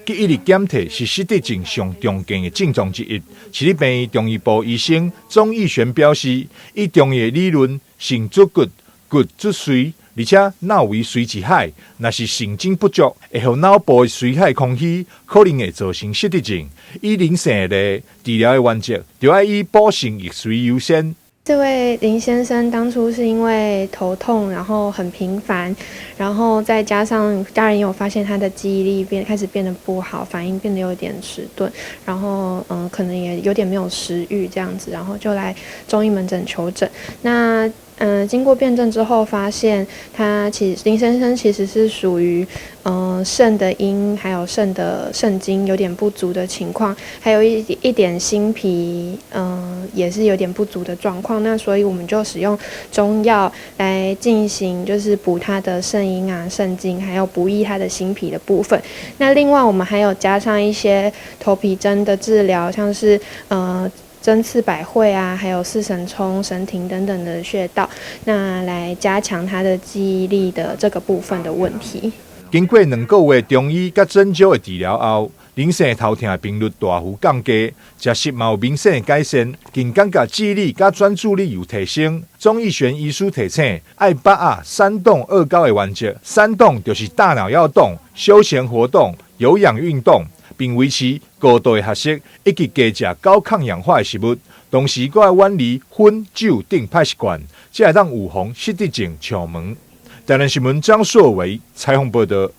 記憶力減退是失智症上常見的症狀之一。市立病院中醫部醫生鍾義璇表示，以中醫的理論，腎主骨，骨主髓，而且腦為髓之海，若是腎精不足，會予腦部的髓海空虛，可能會造成失智症。以林姓的例，治療的原則，就愛以補腎益髓優先。這位林先生當初是因為頭痛，然後很頻繁，然後再加上家人有發現他的記憶力開始變得不好，反應變得有點遲鈍，然後可能也有點沒有食慾這樣子，然後就來中醫門診求診。那經過辨證之後，發現他其實林先生其實是屬於腎的陰，還有腎的腎精有點不足的情況，還有一點心脾也是有點不足的狀況。那所以我們就使用中藥來進行，就是補他的腎陰啊、腎精，還有補益他的心脾的部分。那另外我們還有加上一些頭皮針的治療，像是針刺百會啊，還有四神聰、神庭等等的穴道，那來加強他的記憶力的這個部分的問題。經過2個月中醫佮針灸的治療後，林姓的頭痛頻率大幅降低，食食嘛有明顯的改善，更感覺記憶力佮專注力有提升。鍾義璇醫師提醒，愛把握三動二高的原則，三動就是大腦要動，休閒活動、有氧運動，並維持高度的學習，以及加食高抗氧化的食物，同時閣愛遠離薰酒等歹習慣，才會當預防失智症敲門。台南新聞張碩維採訪報道。